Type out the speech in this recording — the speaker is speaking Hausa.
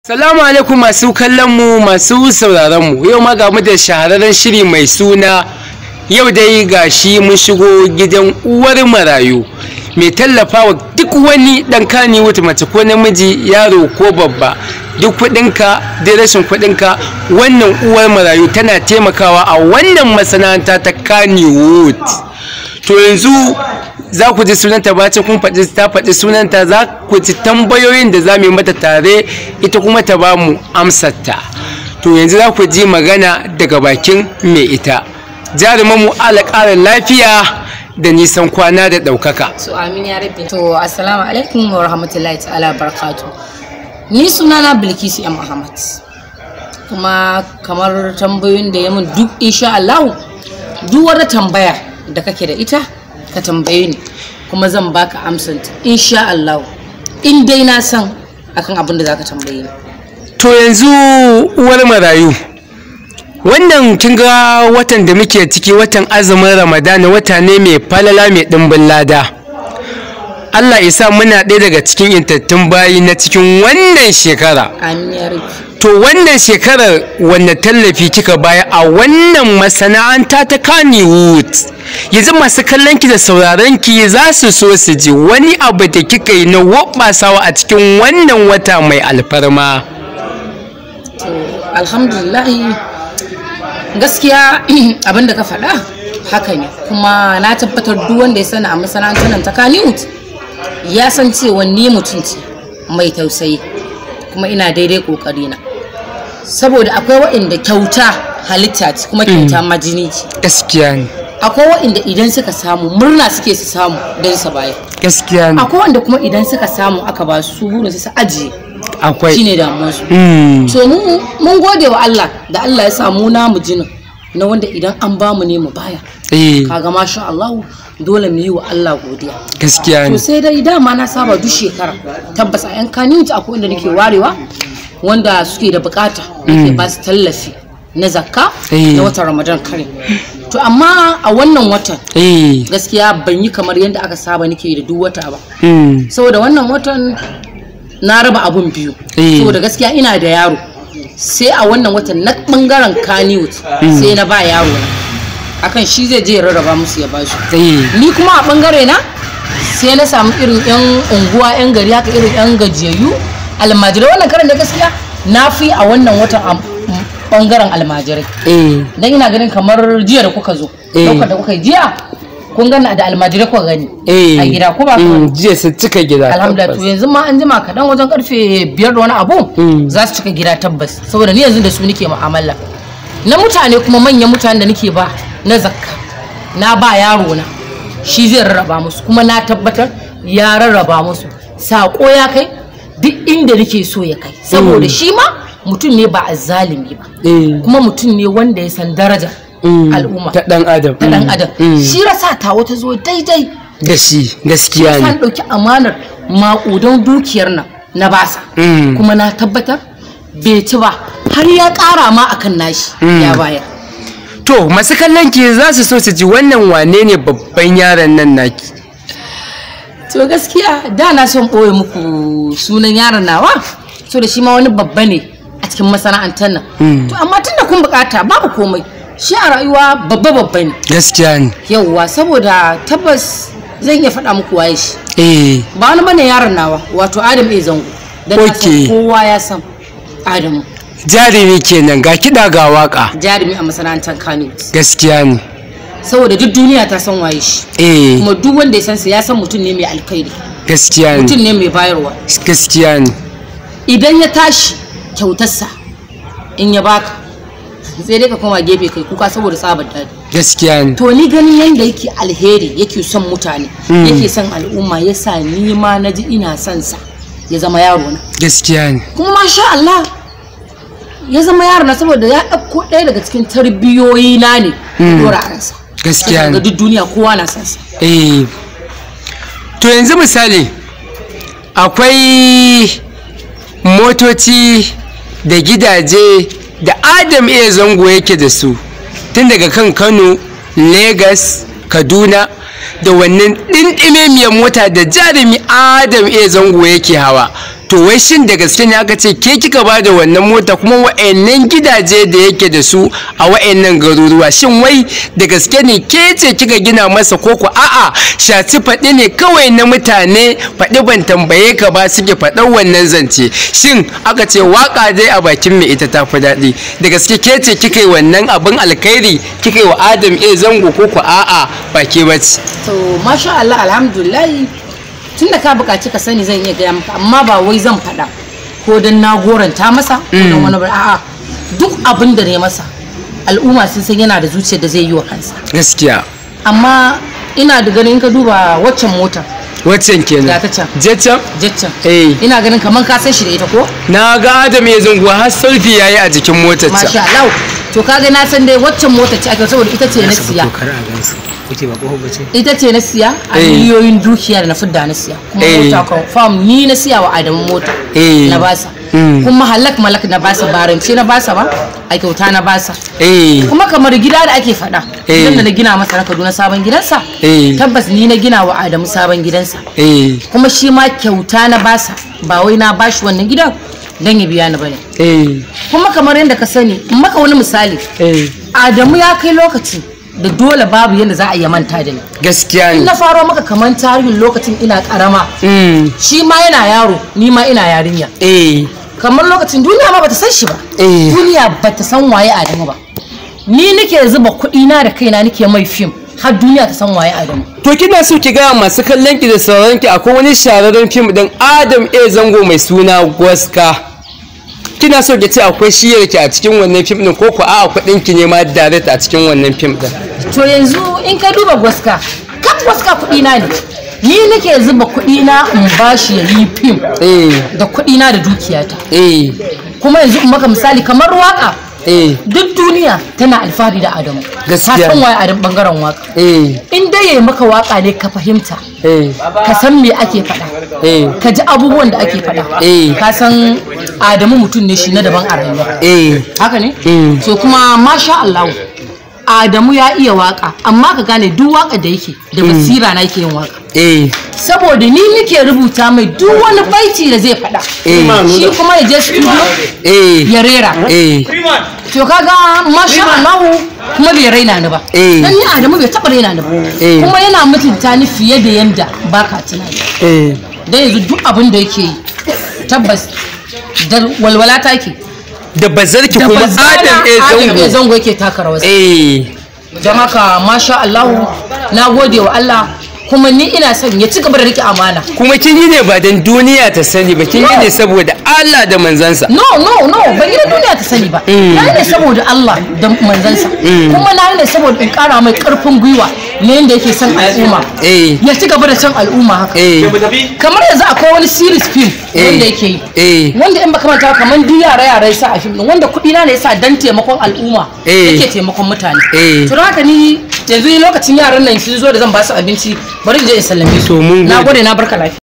Salamu alaikum masu kallon mu, masu sauraron mu. Yau ma ga mu da shahararren shiri mai suna yau dai gashi mun shigo gidan uwar marayu mai tallafawa duk wani dan Kannywood, mace ko namiji, yaro ko babba, duk kuɗinka duk rashin kuɗinka, wannan uwar marayu tana taimakawa a wannan masana'anta ta Kannywood. To yanzu za ku ji sunanta, bacin kun faɗi ta faɗi sunanta, za ku ji tambayoyin da za mu yi mata tare, ita kuma ta ba mu amsarta. To yanzu za ku ji magana daga bakin mai ita. Jaruman mu, ala ƙara lafiya da nisan kwana da ɗaukaka. To, amin ya rabbi. To, assalamu alaikum wa rahmatullahi ta'ala barakatu. Ni sunana Bilkisu M Ahmad. Kuma kamar tambayoyin da ya mun duk, insha Allah, duk wata tambaya da kake da ita ka tambaye ni, kuma zan baka amsanta insha Allah, in dai na san akan abin da zaka tambaye ni. To yanzu uwar marayu, wannan kin ga watan da muke ciki, watan azumin Ramadana, wata ne mai falala, mai ɗimbin lada. Allah isa muna ɗaya daga cikin intattun bayi na cikin wannan shekara. Amin ya rabbi. To wannan shekarar wanne tallafi kika baya a wannan masana'anta ta Kannywood? Yanzu masu kallon ki da sauraron ki za su so su ji wani abu da kika yi na woɓasawa a cikin wannan wata mai alfarma. To, alhamdulillah, gaskiya abin da ka faɗa haka ne, kuma na tabbatar duk wanda ya sani a masana'antar nan ta Kannywood ya san cewa ni mutum ce mai tausayi, kuma ina daidai kokari na, saboda akwai waɗanda kyauta halitta ce, kuma kyauta majini ce. Gaskiya ne. Akwai waɗanda idan suka samu, murna suke su samu don su bayar. Gaskiya ne. Akwai wanda kuma idan suka samu aka ba su, burin su su ajiye. Akwai. Shine damuwarsu. To mu mun gode wa Allah da Allah ya samu namu jinin na wanda idan an bamu ne mu baya. Kaga masha Allah, dole mu yi wa Allah godiya. Gaskiya To ne. sai dai dama na saba duk shekara, tabbas a yan Kannywood akwai inda nake warewa wanda suke da bukata, nake ba su tallafi na zakka na watan Ramadan kare. To amma a wannan watan gaskiya ban yi kamar yadda aka saba nake da duk wata ba, saboda wannan watan na raba abun biyu, saboda gaskiya ina da yaro. Sai a wannan watan na bangaren Kannywood sai na ba yaro na akan shi zai je ya rarraba musu ya basu. Ni kuma a bangare na sai na samu irin yan unguwa, yan gari haka, irin yan gajiyayyu, almajirai. Wannan karan da gaskiya na fi a wannan watan a bangaren almajirai, dan ina ganin kamar jiya da kuka zo, daukar da kuka yi jiya, kun gana da almajirai kuka gani a gida, ko ba ka bane? Jiya sun cika gida. Alhamdulillah. To Tabbas. yanzu ma an jima kaɗan, wajen karfe 5 da wani abu, za su cika gida tabbas, saboda ni yanzu da su nake mu'amala. Na mutane kuma, manyan mutane da nake ba na zakka, na ba yaro na, shi zai rarraba musu, kuma na tabbatar ya rarraba musu, sako ya kai duk inda nake so ya kai, saboda shi ma mutum ne ba azzalimi ba, kuma mutum ne wanda ya san daraja al'umma ta ɗan adam. Ta dan adam. Shi rasa ta wata zo daidai Da shi gaskiya san ne. ɗauki amanar maƙudan dukiyar nan na basa, kuma na tabbatar bai ci ba, har ya ƙara ma akan nashi ya bayar. To masu kallon ki za su so su ji wannan wane ne babban yaron nan naki? To gaskiya da na son ɓoye muku sunan yaron nawa, so da shi ma wani babba ne a cikin masana'antar nan. To amma tunda kun bukata, babu komai. Shi a rayuwa babba babba ne. Gaskiya ne. Yauwa, saboda tabbas zan iya faɗa muku waye shi. Ba wani bane, yaron nawa, wato Adam A Zango, dan na san kowa ya san Adamu. Jarumi kenan, ga kiɗa ga waka. Jarumi a masana'antar Kano. Gaskiya ne. Saboda duk duniya ta san waye shi, kuma duk wanda ya san sa ya san mutum ne mai alkhairi, Gaskiya ne. mutum ne mai bayarwa. Gaskiya ne. Idan ya tashi kyautarsa, in ya baka, sai dai ka koma gefe kai kuka saboda tsabar daɗi. Gaskiya ne. To ni ganin yanda yake alheri, yake son mutane, yake son al'umma, yasa ni ma naji ina son sa ya zama yaro na. Gaskiya ne. Kuma masha Allah ya zama yaro na, saboda ya ɗauko ɗaya daga cikin tarbiyoyi na ne ya dora a ransa. Gaskiya Sai ne. ga duk duniya kowa na son sa. To yanzu misali akwai motoci da gidaje da Adam A Zango yake da su, tun daga kan Kano, Lagos, Kaduna, da wannan ɗinɗimemiyar mota da jarumi Adam A Zango yake hawa. To wai shin da gaske ne aka ce ke kika ba da wannan mota kuma wa'annan gidaje da yake da su a wa'annan garuruwa, shin wai da gaske ne ke ce kika gina masa ko ku a'a shaci faɗi ne kawai na mutane faɗi ban tambaye ka ba suke faɗan wannan zance? Shin aka ce waka dai a bakin mai ita ta fi daɗi, da gaske ke ce kika yi wannan abin alkhairi kika yi wa Adam A Zango ko ku a'a ba ke bace? To masha Allah, alhamdulillah, tun da ka buƙaci ka sani zan iya gaya maka, amma ba wai zan faɗa ko don na goranta masa ko don wani ba, a'a, duk abin da ne masa al'umma sun san yana da zuciyar da zai yi wa kansa. Gaskiya. Amma ina da ganin in ka duba waccan motar, waccan kenan, Ga ta can. Jaccan. Jaccan, Eh. ina ganin kamar ka san shi da ita ko? Na ga Adam A Zango har selfie yayi a jikin motar ta. Masha Allah, to kaga na san dai waccan motar ce ake, saboda ita ce na siya. Kar a gansu. Kuke ba kofar bace? Ita ce na siya a Eh. miliyoyin dukiya da na fidda na siya, kuma Eh. mota confirm ni na siya wa Adamu mota Eh. na basa, kuma halak malak na basa, barance na basa ba a kyauta na basa. Kuma kamar gida da ake faɗa, Eh. gidan da na gina masa na Kaduna, sabon gidansa, Eh. tabbas ni na gina wa Adamu sabon gidansa, kuma shi ma kyauta na basa, ba wai na bashi wannan gidan dan ya biya ni bane. Kuma kamar yadda ka sani, in maka wani misali, Adamu ya kai lokaci da dole babu yadda za a iya manta da ni. Gaskiya In ne. na faro maka kamar tarihin lokacin ina karama, shi ma yana yaro, ni ma ina yarinya, kamar lokacin duniya ma bata san shi ba, duniya bata san waye Adamu ba, ni nake zuba kuɗi na da kaina nake mai fim har duniya ta san waye Adamu. To kina so ki gaya masu kallon ki da sauran ki akwai wani shahararren fim din Adam A Zango mai suna Gwaska. Kina so ki ce akwai shiyar ki a cikin wannan fim din ko ku a'a kuɗin ki ne ma direct a cikin wannan fim din? To yanzu in ka duba Gwaska, kaf Gwaska kuɗi na ne, ni nake zuba kuɗi na in bashi ya yi fim da kuɗi na da dukiyata. Kuma yanzu in maka misali kamar waka, duk duniya tana alfahari da Adamu. Gaskiya. Ta san waye Adamu bangaren waka. In dai yayi maka waka ne ka fahimta, ka san me ake faɗa, ka ji abubuwan da ake faɗa, ka san Adamu mutum ne shi na daban a rayuwa. Haka ne? So kuma masha Allah, Adamu ya iya waka, amma ka gane duk waka da yake da basira na yake yin waka. Saboda ni nake rubuta mai duk wani baiti da zai faɗa. Shi kuma ya je studio ya rera. To kaga masha Allah, kuma bai raina ni ba. Dan ni Adamu bai taba raina ni ba. Kuma yana mutunta ni fiye da yanda baka tunani. Dan yanzu duk abin da yake yi tabbas da walwala take. Da bazarki Da kuma bazana Adam A Adam A Zango. Zango yake taka rawar. Don haka masha Allah, na gode wa Allah, kuma ni ina son ya ci gaba da rike amana. Kuma kin yi ne ba dan duniya ta sani ba, kin yi ne saboda Allah da manzansa. No, no, no, ban yi da duniya ta sani ba. Na yi ne saboda Allah da manzansa. Kuma na yi ne saboda in kara mai karfin gwiwa na yadda yake son al'umma. Ya ci gaba da son al'umma haka. Kamar yanzu akwai wani series film wanda yake yi. Wanda in baka manta ba, kamar duk yara yara yasa a film din, wanda kuɗi na ne yasa dan taimakon al'umma, yake taimakon mutane. To don haka ni yanzu lokacin yaran nan sun zo da zan ba su abinci, bari in je in sallame su. To mun Na gode. gode, na barka lafiya.